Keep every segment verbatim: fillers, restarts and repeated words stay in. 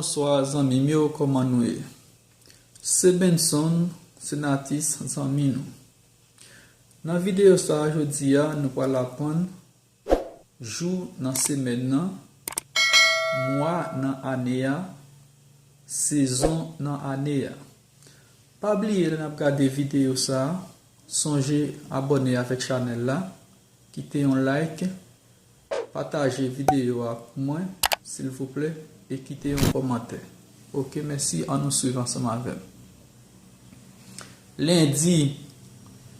Bonswa zanmi m yo, kòman nou ye? Se Benson, se Natis zanmi nou. Nan videyo sa a jodi a, nou pral aprann jou nan semèn nan, mwa nan ane a, sezon nan ane a. Pa bliye lè n ap gade videyo sa a, sonje abòne avèk chanèl la, kite yon like, pataje videyo a pou mwen, silvouplè, e kite yon kòmantè. Oke, mèsi, ann nou swiv ansanm avè m. Lendi,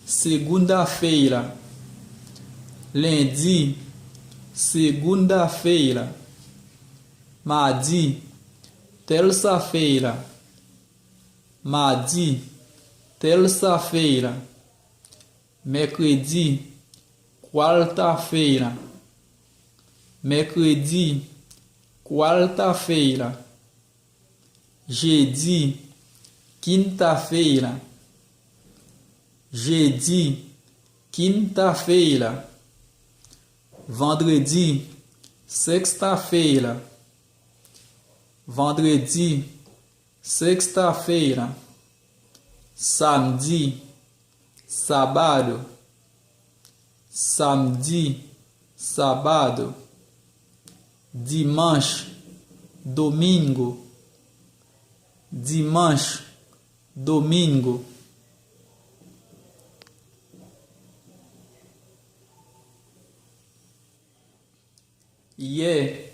segunda-feira. Lendi, segunda-feira. Madi, terça-feira. Madi, terça-feira. Mèkredi, quarta-feira. Mèkredi, quarta-feira. Jedi, quinta-feira. Jedi, quinta-feira. Vandredi, sexta-feira. Vandredi, sexta-feira. Samdi, sábado. Samdi, sábado. Dimanche, domingo. Dimanche, domingo. Yè,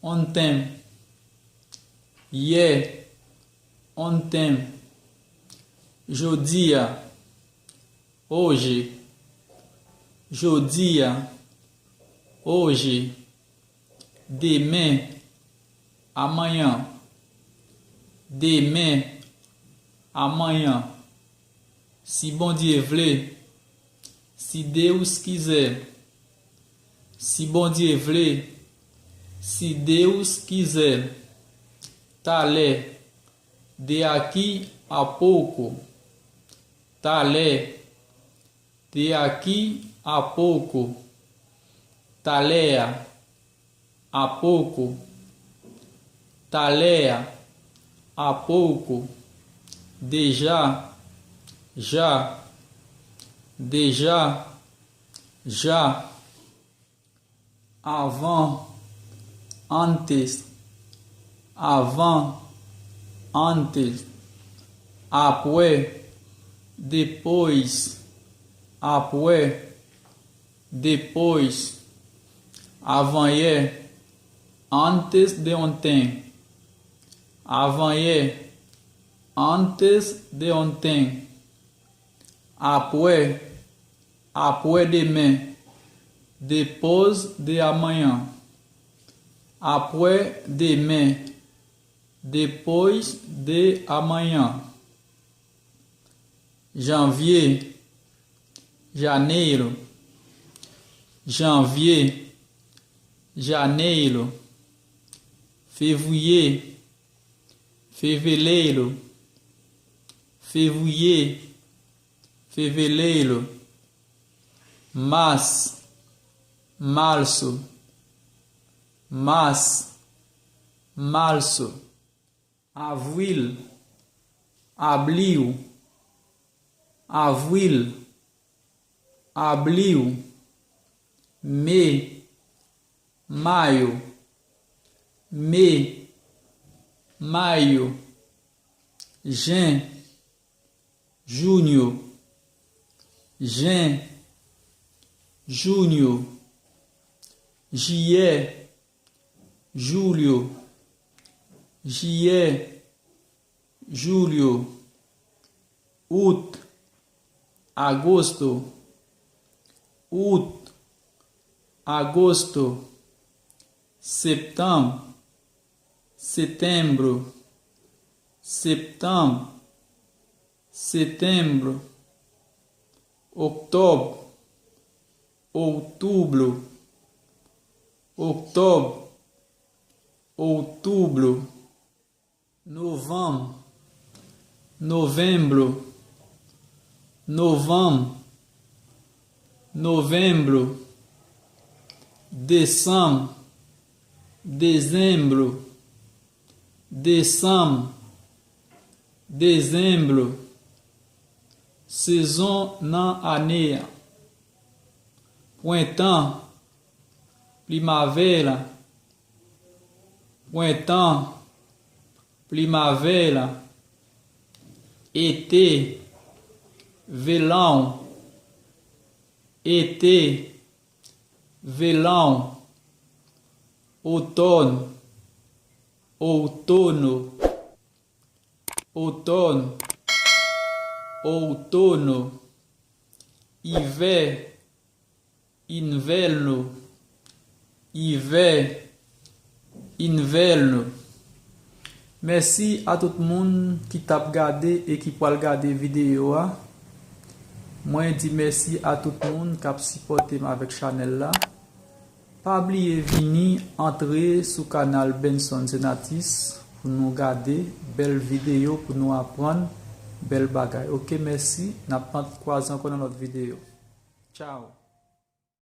ontem. Yè, ontem. Jodi a, hoje. Jodi a, hoje. Demen, amanhã. Demen, amanhã. Si Bondye vle, se Deus quiser. Si Bondye vle, se Deus quiser. Talè, daqui a pouco. Talè, daqui a pouco. Talè a, a pouco. Talè a, a pouco. Déjà, já. Déjà, já. Avan, antes. Avan, antes. Apre, depois. Apre, depois. Avanyè, antes de ontem. Avanyè, antes de ontem. Apre, apre demen. Depois de amanhã. Apre demen. Depois de amanhã. Janvye, janeiro. Janvye, janeiro. Fevriye, fevereiro. Fevriye, fevereiro. Mas, março. Mas, março. Avril, abril. Avril, abril. Me, maio. Me, maio. Jen, junho. Jen, junho. Jiyè, julho. Jiyè, julho. Ut, agosto. Ut, agosto. Septanm, setembro. Septanm, setembro. Oktob, outubro. Oktob, outubro. Novanm, novembro. Novanm, novembro. Desanm, dezembro. Desanm, dezembro, sezon nan ane a. Prentan, primavera, prentan, primavera. Ete, verão, ete, verão. Outono, outono, outono, outono. Inverno, inverno, inverno, inverno. Mèsi a tout moun ki t ap gade e ki pral gade videyo a. Mwen di mèsi a tout moun k ap sipòte m avèk chanèl la. Pa bliye vini antre sou kanal Benson Senatus pou nou gade bèl videyo, pou nou aprann bèl bagay. Oke, mèsi. N ap kwaze ankò nan lòt videyo. Tchao.